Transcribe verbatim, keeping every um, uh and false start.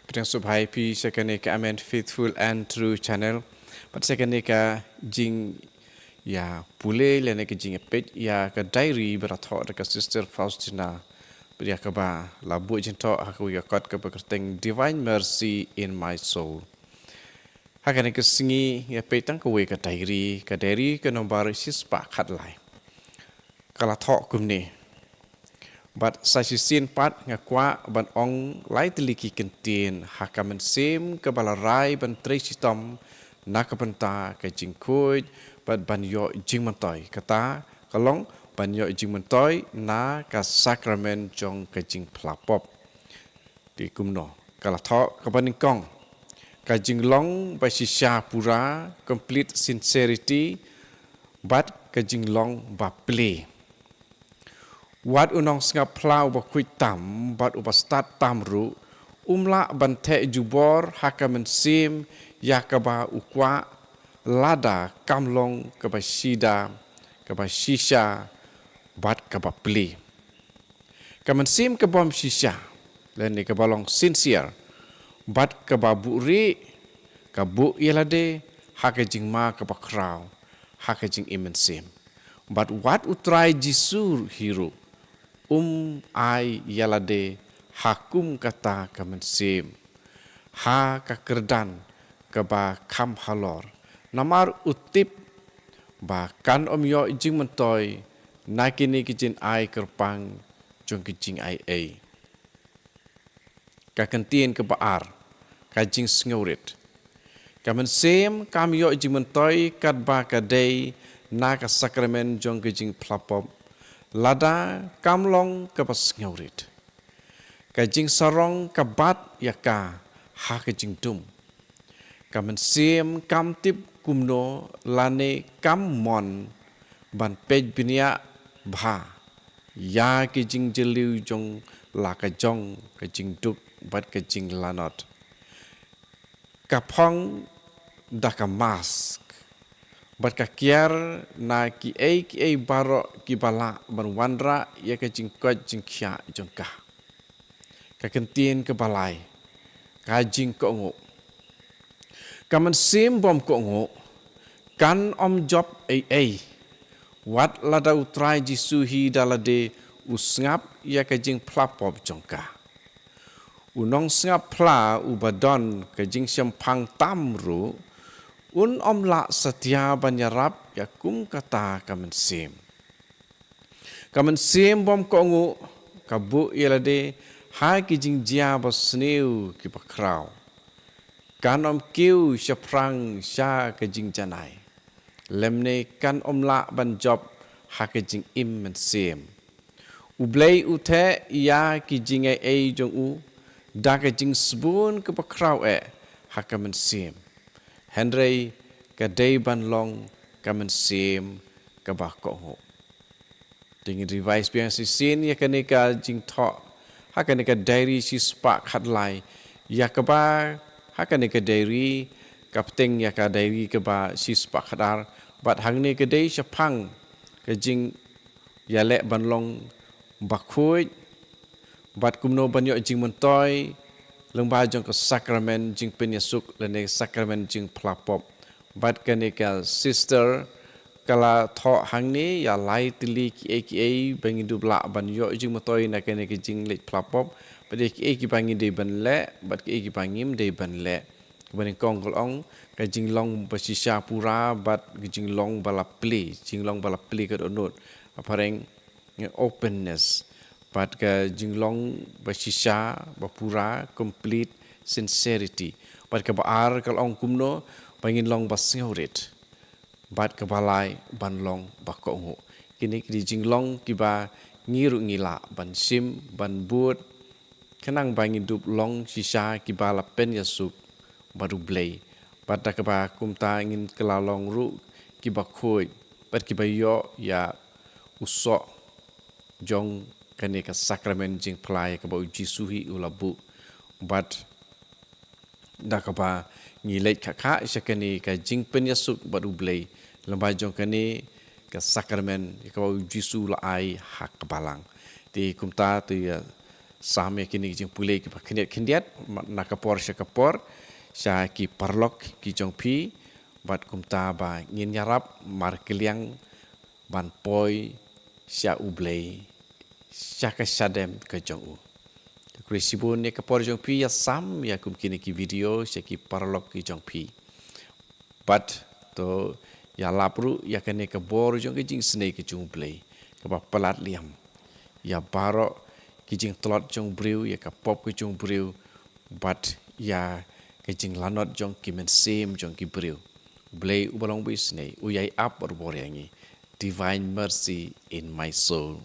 Pdiang sngewbha ïa phi sha kane ka Amen Faithful and True Channel. Bad sha kane ka jingïapule lane ka jingïapeit ïa ka diary ba la thoh da ka Sister Faustina. Bad ïa kaba la buh jingthoh ha kawei ka kot kaba kyrteng Divine Mercy in My Soul. Ha kane ka sngi ïapeit tang kawei ka diary, ka diary ka nombar shispah khatlai. Ka la thoh kumne. Bad sa shisien pat nga kwah ban ong lai tylli ki kyntien ha ka mynsiem kaba la rai ban trei shitom na ka bynta ka jingkhuid bad ban ïoh jingmyntoi. Kata ka long ban ïoh jingmyntoi na ka sakramen jong ka jingphla pop. Te kumno ka la thoh? Kaba nyngkong, ka jinglong ba shisha pura, complete sincerity, bad ka jinglong ba plie. Wat u nongsngap phla uba khuid tam bad uba stad tam ruh um lah ban theh jubor ha ka mynsiem ïa kaba u kwah lada kam long kaba shida, kaba shisha bad kaba plie. Ka mynsiem ka bym shisha lane kaba long sincere bad kaba buhrieh ka buh ïalade ha ka jingma kaba khraw ha ka jingim mynsiem. Bad wat U Trai Jisu hi ruh um ai ïalade ha kum kata ka mynsiem ha ka kyrdan kaba kham halor, namar u tip ba kan ym ïoh jingmyntoi na kine ki jingai kyrpang jong ki jingai ei. Ka kyntien kaba ar, ka jingsngewrit. Ka mynsiem kam ïoh jingmyntoi katba ka dei na ka sakramen jong ka jingphla pop lada kam long kaba sngewrit. Ka jingsarong ka bat ïa ka ha ka jingdum. Ka mynsiem kam tip kumno lane kam mon ban peit bniah bha ïa ki jingjylliew jong la ka jong ka jingduk bad ka jinglanot. Ka phong da ka mask bad ka kiar na kiei kiei baroh kiba lah ban wanrah ïa ka jingkoit jingkhiah jong ka. Ka kyntien kaba lai, ka jingkohnguh. Ka mynsiem bym kohnguh kan ym jop ei ei wat lada U Trai Jisu hi da lade u sngap ïa ka jingphla pop jong ka. U nongsngap phla uba don ka jingshemphang tam ruh un ym lah satia ban ïarap ïa kum kata ka mynsiem. Ka mynsiem bym kohnguh ka buh ïalade ha ki jingjia ba sniew kiba khraw. Kan ym kiew shaphrang sha ka jingjanai lymne kan ym lah ban jop ha ka jingim mynsiem. U Blei u theh ïa ki jingai ei jong u da ka jingsbun kaba khraw eh ha ka mynsiem. Hynrei ka dei ban long ka mynsiem kaba kohnguh. Te ngin revise biang shisien ïa kane ka jingthoh ha kane ka diary shispah khatlai ïa kaba ha kane ka diary ka bteng ïa ka diary kaba shispah khatar bad hangne ka dei shaphang ka jingïaleh ban long bakhuid bad kumno ban ïoh jingmyntoi lyngba jong ka sakramen jingpynïasuk lane sakramen jingphla pop. Bad kane ka sister ka la thoh hangne ïa lai tylli kiei kiei ba ngin dup lah ban ïoh jingmyntoi na kane ka jingleit phla pop bad ïa kiei kiba ngin dei ban leh bad kiei kiba ngim dei ban leh. Kaba nyngkong ka long ka jinglong ba shisha pura bad ka jinglong ba la plie, jinglong ba la plie ka dohnud. Aphareng openness bad ka jinglong ba shisha ba pura, complete sincerity. Bad kaba ar ka long kumno ba ngin long ba sngewrit bad kaba lai ban long ba kohnguh. Kine ki dei jinglong kiba ngi ruh ngi lah ban shim ban bud khnang ba ngin dup long shisha kiba la pynïasuk bad U Blei bad da kaba kumta ngin kylla long ruh kiba khuid bad kiba ïoh ïa u soh jong kane ka sakramen jingphla ïa kaba U Jisu hi u la buh. Bad da kaba ngi leit khah khah sha kane ka jingpynïasuk bad U Blei lyngba jong kane ka sakramen ïa kaba U Jisu u la ai ha ka balang. Te kumta to ïa sam ïa kine ki jingpule kiba khyndiat khyndiat, na ka por sha ka por, sha ki paralok ki jong phi, bad kumta ba ngin ïarap markylliang ban poi sha U Blei, sha ka shadem ka jong u. Te khublei shibun ïa ka por jong phi ïa sam ïa kum kine ki video sha ki paralok ki jong phi. Bad to ïalap ruh ïa kane ka bor jong ka jingsnei ka jong U Blei kaba palat liam ïa baroh ki jingtlot jong u briew, ïa ka pop ka jong u briew, bad ïa ka jinglanot jong ki mynsiem jong ki briew. U Blei uba long uba isnei u ïai ap bor bor ïa ngi. Divine mercy in my soul.